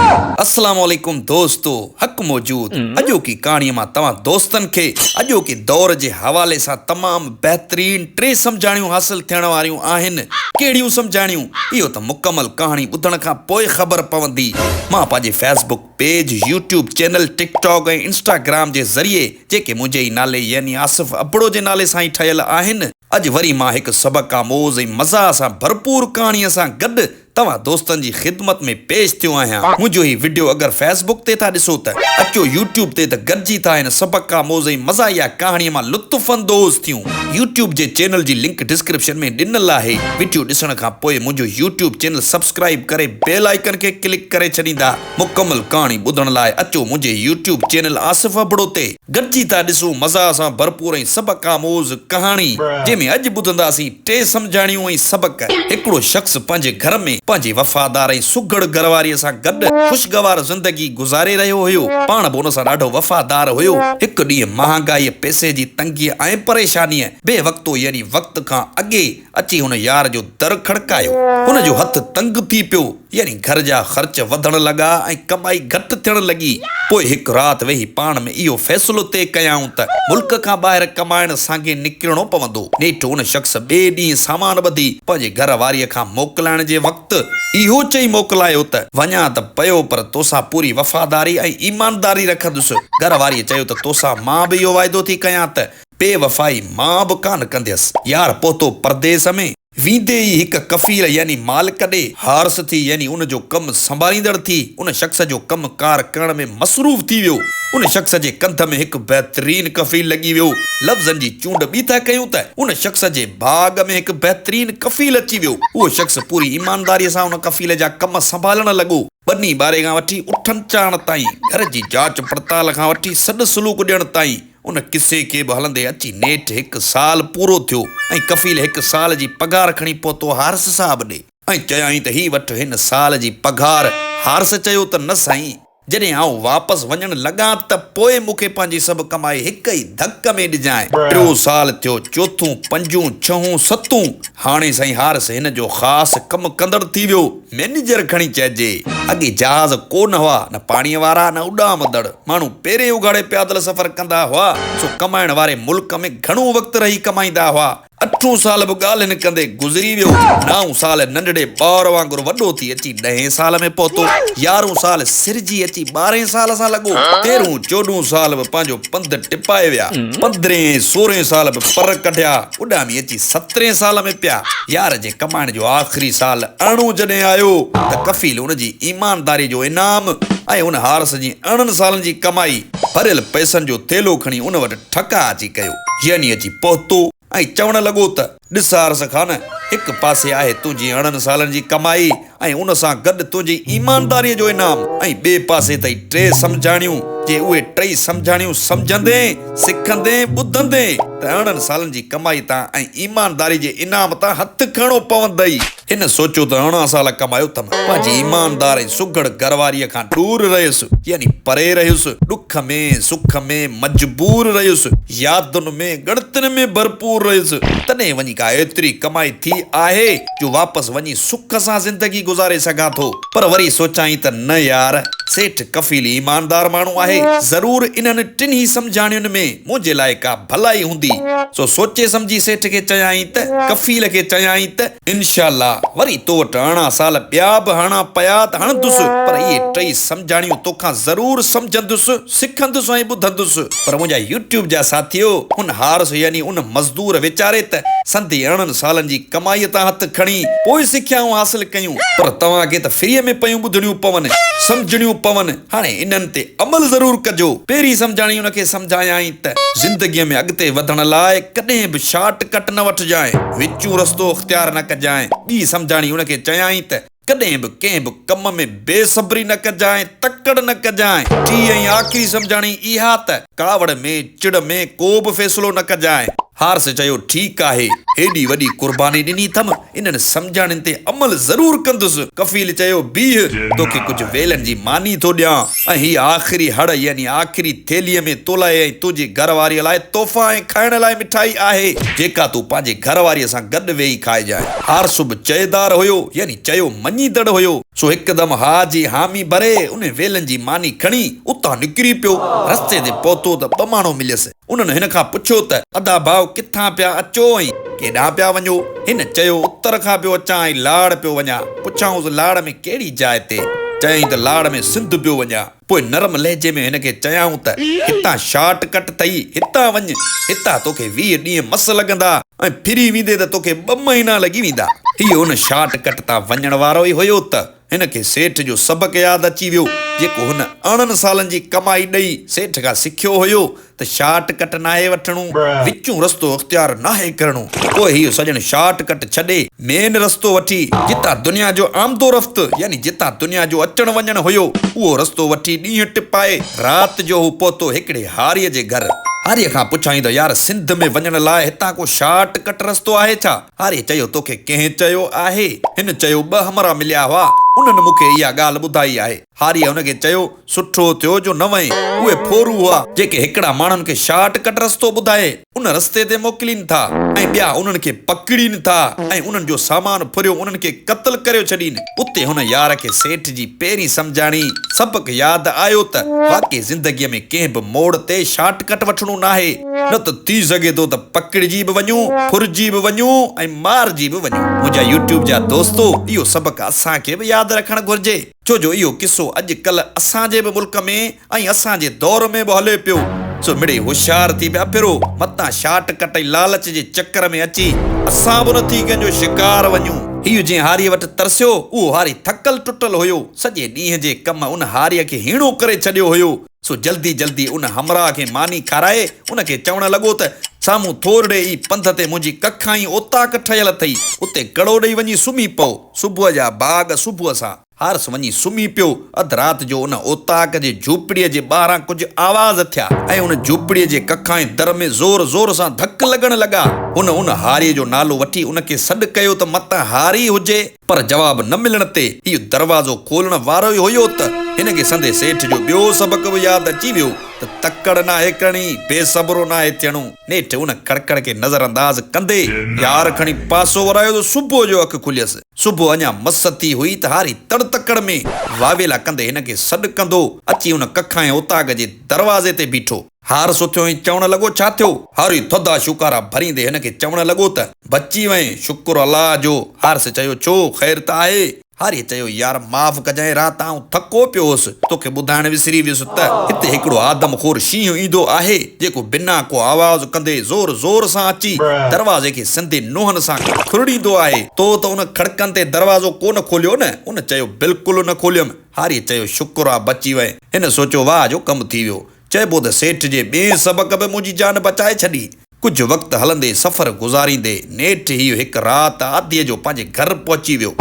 السلام عليڪم دوستو حق موجود اڄوڪي ڪهاڻي مان توهان دوستن کي اڄوڪي دور جي حوالي سان تمام بهترين ٽي سمجهاڻيون حاصل ٿيڻ واريون آهن ڪهڙيون سمجهاڻيون اهو ته مڪمل ڪهاڻي ٻڌڻ کان پوء خبر پوندي مان پنهنجي Facebook page YouTube channel TikTok ۽ Instagram جي ذريعي جيڪي منهنجي ئي نالي يعني آصف ابڙو جي نالي سان ئي ٺهيل آهن اڄ وري مان هڪ سبق آموز ۽ مزاح سان ڀرپور ڪهاڻيء سان گڏ توهان دوستن جي خدمت ۾ پيش ٿيو آهيان. منهنجو هي وڊيو اگر فيس بڪ تي ٿا ڏسو ته اچو يوٽيوب تي ته گڏجي ٿا هن سبق آموز ۽ مزاحيه ڪهاڻيء مان لطف اندوز ٿيون. يوٽيوب جي چينل جي لنڪ ڊسڪرپشن ۾ ڏنل آهي. وڊيو ڏسڻ کان پوء منهنجو يوٽيوب چينل سبسڪرائيب ڪري بيل آئيڪن کي ڪلڪ ڪري ڇڏيندا. مڪمل ڪهاڻي ٻڌڻ لاء اچو منهنجي يوٽيوب چينل آصف ابڙو تي گڏجي ٿا ڏسون مزاح سان ڀرپور ۽ سبق آموز ڪهاڻي جنهن ۾ اڄ ٻڌنداسين ٽي سمجهاڻيون ۽ سبق. هڪڙو شخص پنهنجي گهر ۾ پنهنجي وفادار ۽ سگهڙ گهرواريء سان گڏ خوشگوار زندگي گذاري رهيو هيو. پاڻ به ان سان ڏاڍو وفادار هيو. هڪ ڏينهن مهانگائيء، پئسي جي تنگيء ۽ پريشانيء بي وقتو يعني وقت کان اڳي اچي هن يار جو در کڙڪايو. هن جو هٿ تنگ ٿي پيو. يعني گهر جا خرچ وڌڻ لڳا ۽ ڪمائي گهٽ ٿيڻ لڳي. پوء هڪ رات ويهي پاڻ ۾ اهو فيصلو طئي ڪيائون ته ملڪ کان ٻاهر ڪمائڻ سانگي نڪرڻو پوندو. نيٺ ان شخص ٻئي ڏينهن سامان ٻڌي پنهنجي گهر واريء کان موڪلائڻ جي وقت اهو چئي موڪلايو ته، وڃان ته پيو پر توسان پوري وفاداري ۽ ايمانداري رکندس. گهر واريء چيو ته توسان مان به اهو واعدو ٿي ڪيان ته بي وفائي مان به ڪانه ڪنديس. يار پهتو پرديس ۾. ويندي ئي هڪ ڪفيل يعني مالڪ ڏي حارث ٿي يعني ان جو ڪم سنڀاليندڙ ٿي ان شخص جو ڪم ڪار ڪرڻ ۾ مصروف ٿي ويو. ان شخص جي ڪنڌ ۾ هڪ بهترين ڪفيل لڳي ويو. لفظن جي چونڊ ٻي ٿا ڪيون ته ان شخص جي ڀاڳ ۾ هڪ بهترين ڪفيل اچي ويو. اهو شخص پوري ايمانداريء سان ان ڪفيل جا ڪم سنڀالڻ لڳو. ٻني ٻاري کان وٺي اٺن چاڙهڻ تائين، گهر جي جاچ پڙتال کان وٺي سڏ سلوڪ ڏيڻ تائين، ان قصي کي به هلندي اچي نيٺ هڪ سال پورو ٿيو ۽ ڪفيل هڪ سال جي پگهار کڻي پهتو حارث صاحب ڏي ۽ چيائين ته هي وٺ هن سال جي پگهار. حارث چيو ته نه سائين، جڏهن آئون واپس وڃڻ لڳان ته پوء مون کي پنهنجي سڀ ڪمائي هڪ ئي ڌڪ ۾ ڏجانء. ٽيون سال ٿيو، چوٿون، پنجون، ڇهون، ستون، هاڻي سائين حارث هن جو خاص ڪم ڪندڙ ٿي ويو. مئنيجر کڻي چئجي. اڳي جهاز ڪو نه هئا، نه پاڻيء وارا نه اڏامندڙ. ماڻهو پيرين اگهاڙي پيادل سفر ڪندا هئا، سو ڪمائڻ واري ملڪ ۾ گهڻو وقت رهي ڪمائيندا هئا. اٺون سال به ڳالهين ڪندي گذري ويو. نائون سال ننڍڙي ٻار وانگر وڏو ٿي اچي ڏهين سال ۾ پهتو. يارهون سال سرجي اچي ٻارهين سال سان لڳو. تيرهون چوڏهون سال به پنهنجو پنڌ ٽپائي ويا. پندرهين ۽ سورهين سال به پر ڪڍيا. اڏامي اچي سترهين سال ۾ پيا. يار جي ڪمائڻ جو آخري سال ارڙهون جڏهن آيو ته ڪفيل ان جي ايمانداري جو انعام ۽ ان حارس جي ارڙهن سالن جي ڪمائي ڀريل پئسن جو ٿيلهو کڻي ان وٽ ٺڪاء اچي ڪيو. يعني اچي پهتو ۽ چوڻ لڳو ته، ڏس حارس خان، هڪ پاسي آهي تنهنجي ارڙهن سالن جي ڪمائي ۽ ان سان گڏ تنهنجي ايمانداريء جو انعام ۽ ٻئي پاسي اٿئي ٽي سمجهاڻيون، جي اهي ٽئي سمجهاڻيون سمجهندين، سکندين، ٻڌندين ته ارڙهن سالن جي ڪمائي تان ۽ ايمانداري جي انعام تان هٿ کڻڻو پوندئي. هن سوچيو ته 18 سال ڪمايو اٿم، پنهنجي ايماندار ۽ سگهڙ گهرواريء کان ڏور رهيس، يعني پري رهيس، ڏک ۾، سک ۾ مجبور رهيس، يادن ۾، ڳڻتين ۾ ڀرپور رهيس، تڏهن وڃي ڪا ايتري ڪمائي ٿي آهي جو واپس وڃي سک سان زندگي گذاري سگهان ٿو. پر وري سوچيائين ته نه يار، سيٺ ڪفيل ايماندار ماڻهو آهي، ضرور انهن ٽنهي سمجهاڻين ۾ منهنجي لاء ڪا ڀلائي هوندي. سو سوچي سمجهي سيٺ کي چيائين ته، ڪفيل کي چيائين ته، انشاء الله وري تو وٽ 18 سال ٻيا به هڻڻا پيا ته هڻندس، پر اهي ٽئي سمجهاڻيون توکان ضرور سمجهندس، سکندس ۽ ٻڌندس. پر منهنجا يوٽيوب جا ساٿيو، ان حارس يعني ان مزدور ويچاري ته سندي 18 سالن جي ڪمائيء تان هٿ کڻي پوء سکيائون حاصل ڪيون، پر توهان کي ته فريء ۾ پيون ٻڌڻيون پون، سمجهڻيون پون. هاڻي انهن تي عمل ضرور ڪجو. پهرين سمجهاڻي ان کي سمجهايائين ته زندگيء ۾ اڳتي وڌڻ لاء ڪڏهن به شارٽ ڪٽ نه وٺجانء، وچون رستو اختيار نه ڪجانء. ٻي سمجهاڻي ان کي چيائين ته ڪڏهن به ڪنهن به ڪم ۾ بي صبري نه ڪجانء، تڪڙ نه ڪجانء. ٽين ۽ آخري سمجهاڻي اها ته ڪاوڙ ۾، چڙ ۾ ڪو به فيصلو نه ڪجانء. حارث چيو، ٺيڪ آهي، هيڏي وڏي قرباني ڏني اٿم، انهن سمجهاڻين تي عمل ضرور ڪندس. ڪفيل چيو، بيهه، توکي ڪجهه ويلن جي ماني ٿو ڏيان ۽ هيء آخري هڙ يعني آخري ٿيلهيء ۾ تو لاء ۽ تنهنجي گهر واريء لاء تحفا ۽ کائڻ لاء مٺائي آهي، جيڪا تون پنهنجي گهر واريء سان گڏ ويهي کائجانء. حارث به چئيدار هيو، يعني چيو مڃيندڙ هيو. سو هڪدم ها جي حامي ڀري انهي ويلن جي ماني کڻي اتان نڪري پيو. رستي تي پهتو ته ٻه ماڻهو مليس. انهن هن کان پڇيو ته، ادا ڀاء ڪٿان پيا اچو ۽ ڪيڏانهن پيا وڃو؟ هن چيو، اتر کان پيو اچان ۽ لاڙ پيو وڃان. پڇيائونس، لاڙ ۾ ڪهڙي جاء تي؟ چيائين ته لاڙ ۾ سنڌ پيو وڃان. پوء نرم لهجي ۾ هن کي چيائون ته، هتان شارٽ ڪٽ ٿئي، هتان وڃ، هتان توکي 20 ڏينهن مس لڳندا ۽ ڦري ويندي ته توکي ٻه مهينا لڳي ويندا. هيء ان شارٽ ڪٽ تان وڃڻ وارو ئي هيو ته هن کي سيٺ جو سبق ياد اچي ويو، جيڪو هن 18 سالن جي ڪمائي ڏئي سيٺ کان سکيو هيو ته شارٽ ڪٽ ناهي وٺڻو، وچون رستو اختيار ناهي ڪرڻو. پوء هيء سڄڻ شارٽ ڪٽ ڇڏي، مين رستو وٺي، جتان دنيا جو آمدو رفت يعني جتان دنيا جو اچڻ وڃڻ هيو، اهو رستو وٺي ڏينهن ٽپائي، رات جو هو پهتو هڪڙي هاريء جي گهر. هاريء کان پڇيائين ته يار سنڌ ۾ وڃڻ لاء هتان ڪو شارٽ ڪٽ رستو آهي ڇا؟ هاريء چيو توکي ڪنهن چيو آهي؟ هن چيو ٻه همراهه مليا هئا، انهن مون کي اها ڳالهه ٻڌائي آهي. هاريء هن کي چيو، سٺو ٿيو جو نه وئين. اهي ڦورو هئا، جيڪي هڪڙا ماڻهن کي شارٽ ڪٽ رستو ٻڌائي، ان رستي تي موڪلين ٿا ۽ ٻيا انهن کي پڪڙين ٿا ۽ انهن جو سامان ڦريو انهن کي قتل ڪريو ڇڏين. اتي هن يار کي سيٺ جي پهرين سمجهاڻي سبق ياد آيو ته واقعي زندگيء ۾ ڪنهن به موڙ تي شارٽ ڪٽ وٺڻو ناهي. نه ته ٿي سگهي ٿو ته پڪڙجي به وڃون، ڦرجي به وڃون ۽ مارجي به وڃون. منهنجا يوٽيوب جا دوستو اهو سبق اسان کي به ياد رکڻ گهرجي ڇو جو اهو قصو اڄ ڪلهه اسان جي به ملڪ ۾ ۽ اسان جي دور ۾ به هلي پيو. سو مڙئي هوشيار ٿي پيا ڦرو متان شارٽ ڪٽ ۽ لالچ جي چڪر ۾ اچي اسان به نه ٿي ڪنهن جو شڪار وڃون. هيء جنهن هاريء وٽ ترسيو اهو هاري ٿڪل ٽٽل هيو. سڄي ڏينهن جي ڪم ان هاريء کي هيڻو ڪري ڇڏيو هيو. سو جلدي جلدي ان همراهه کي ماني کارائي ان کي چوڻ لڳو ته، سامهون ٿورڙي ئي پنڌ تي منهنجي ڪکائين اوطاق ٺهيل اٿئي، اتي ڪڙو ڏئي وڃي سمهي پئو. صبح جا ڀاڳ صبح سان. حارث وڃي سمهي پيو. اڌ رات جو ان اوطاق جي جهوپڙيء جي ٻاهران ڪجهه آواز ٿيا ۽ ان جهوپڙيء جي ڪکائين در ۾ زور زور سان ڌڪ لڳڻ لڳا. هن ان هاريء جو نالو وٺي ان کي سڏ ڪيو ته متان هاري هجي. پر جواب نه ملڻ تي هيء دروازو کولڻ وارو ئي هيو ته هن کي سندي سيٺ جو ٻيو سبق به ياد اچي ويو ته تڪڙ ناهي ڪرڻي، بي صبرو ناهي ٿيڻو. نيٺ ان کڙکڙ کي نظرانداز ڪندي يار کڻي پاسو ورايو ته صبح جو اک کليس. صبح اڃا مس ٿي هئي ته هاري تڙ تڪڙ ۾ واويلا ڪندي هن کي سڏ ڪندو اچي ان ڪکائين اوطاق جي دروازي تي بيٺو. هارس اٿيو ۽ چوڻ لڳو، ڇا ٿيو؟ هاري ٿڌا شوڪارا ڀريندي هن کي چوڻ لڳو ته، بچي وئين، شڪر الله جو. هارس چيو، ڇو، خير ته آهي؟ هاريء چيو، يار معاف ڪجانء، رات آئون ٿڪو پيو هوس، توکي ٻڌائڻ وسري ويس ته هتي هڪڙو آدم خور شينهن ايندو آهي، جيڪو بنا ڪو آواز ڪندي زور زور سان اچي دروازي کي سندي نونهن سان کرڙيندو آهي. تو ته ان کڙڪن تي دروازو ڪو نه کوليو نه؟ ان چيو، بلڪل نه کوليم. هاريء چيو، شڪر آ بچي وئين. هن سوچيو، واهه جو ڪم ٿي ويو. چئبو ته سيٺ جي ٻئين سبق به منهنجي جان بچائي ڇڏي. ڪجهه وقت هلندي سفر گذاريندي نيٺ هيء هڪ رات آڌيء جو پنهنجي گهر پهچي ويو.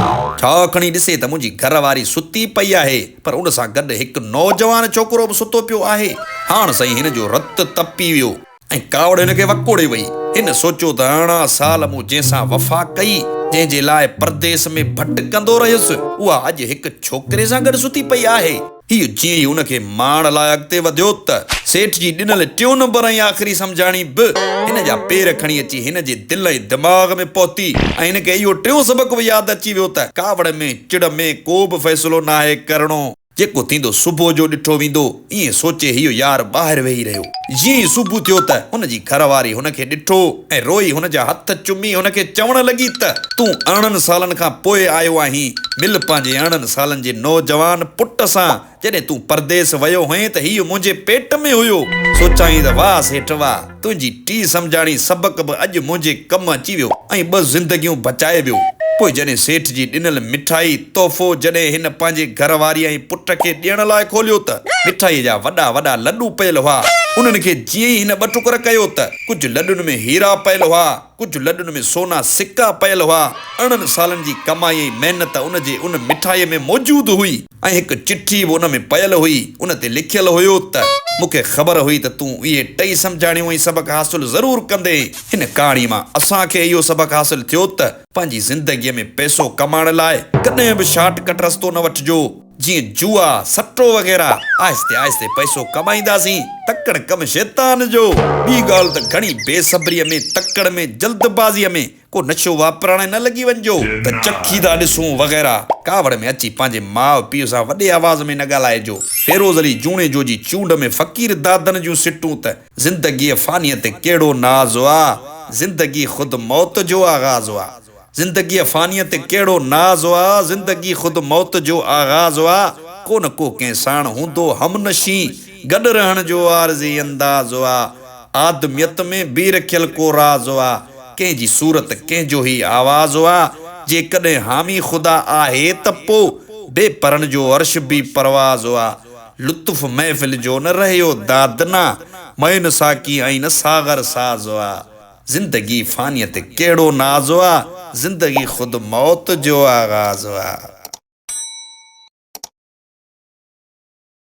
ڇا کڻي ڏسي ته منهنجي گهر واري ستي پئي آهي، پر ان سان گڏ هڪ نوجوان ڇوڪرو به ستو پيو آهي. هاڻ سائين هن جو رت تپي ويو. ۽ ڪاوڙ هن کي وڪوڙي وئي. هن سوچيو ته 18 سال مون جنهن سان وفا ڪئي، جنهن جي لاء پرديس ۾ ڀٽڪندو رهيس، اها اڄ هڪ ڇوڪري سان گڏ ستي پئي آهي. هيء جيئن ئي ان کي ماڻ لاء اڳتي وڌيو ته سيٺ جي ڏنل ٽيون نمبر ۽ آخري سمجهاڻي به هن جا پير کڻي اچي هن جي دل ۽ دماغ ۾ پهتي ۽ هن کي اهو ٽيون سبق به ياد اچي ويو ته ڪاوڙ ۾ چڙ ۾ ڪو به فيصلو ناهي ڪرڻو. جيڪو ٿيندو صبح جو ڏٺو ويندو. ائين سوچي هيء يار ٻاهر ويهي رهيو. جيئن ئي صبح ٿيو ته هن جي گهر واري هن کي ڏٺو ۽ روئي هن جا هٿ چمي هن کي چوڻ لڳي ته، تون 18 سالن کان پوء آيو آهين، مل پنهنجي 18 سالن جي نوجوان پٽ سان، جڏهن تون پرديس ويو هئين ته هيء منهنجي پيٽ ۾ هيو. سوچيائين ته واهه سيٺ واهه، تنهنجي ٽي سمجهاڻي سبق به اڄ منهنجي ڪم اچي ويو ۽ ٻه زندگيون بچائي ويو. پوء جڏهن سيٺ جي ڏنل مٺائي، تحفو، جڏهن هن پنهنجي گهر واريء ۽ پٽ کي ڏيڻ لاء کوليو ته مٺائيء جا وڏا وڏا لڏون پيل هئا. انهن کي جيئن ئي هن ٻه ٽڪر ڪيو ته ڪجهه لڏن ۾ هيرا پيل هئا، ڪجهه لڏن ۾ سونا سڪا پيل هئا. 18 سالن جي ڪمائي ۽ محنت ان جي ان مٺائيء ۾ موجود هئي. ۽ هڪ چٺي به ان ۾ پيل هئي، ان تي لکيل هيو ته، مون کي خبر هئي ته تون اهي ٽئي سمجهاڻيون ۽ سبق حاصل ضرور ڪندين. هن ڪهاڻي مان اسان کي اهو سبق حاصل ٿيو ته پنهنجي زندگيء ۾ پئسو ڪمائڻ لاء ڪڏهن به شارٽ ڪٽ رستو نه وٺجو، جيئن جوا، سٽو وغيره. آهستي آهستي پئسو ڪمائينداسين، تڪڙ ڪم شيطان جو. ٻي ڳالهه ته گهڻي بي صبريء ۾، تڪڙ ۾، جلد بازيء ۾. ڪو نشو واپرائڻ نه لڳي وڃجو ته چکي ٿا ڏسون وغيره. ڪاوڙ ۾ اچي پنهنجي ماء پيء سان وڏي آواز ۾ نه ڳالهائجو. فيروز علي جوڻيجو جي چونڊ ۾ فقير دادن جون سٽون ته زندگيء فانيء تي ڪهڙو ناز آ، زندگي خود موت جو آغاز آ. زندگيء فانيء تي ڪهڙو ناز آ، زندگي خود موت جو آغاز آ. ڪو نه ڪو ڪنهن ساڻ هوندو همنشين، گڏ رهڻ جو عارضي انداز آ. آدميت ۾ بي رکيل ڪو راز آ، ڪنهن جي صورت ڪنهن جو هي آواز آ. جيڪڏهن حامي خدا آهي ته پو، بي پرن جو عرش بي پرواز آ. لطف محفل جو نه رهيو دادنا، مئي نه ساقي ۽ نه ساغر ساز آ. زندگي فانيء تي ڪهڙو ناز آ، زندگي خود موت جو آغاز آ.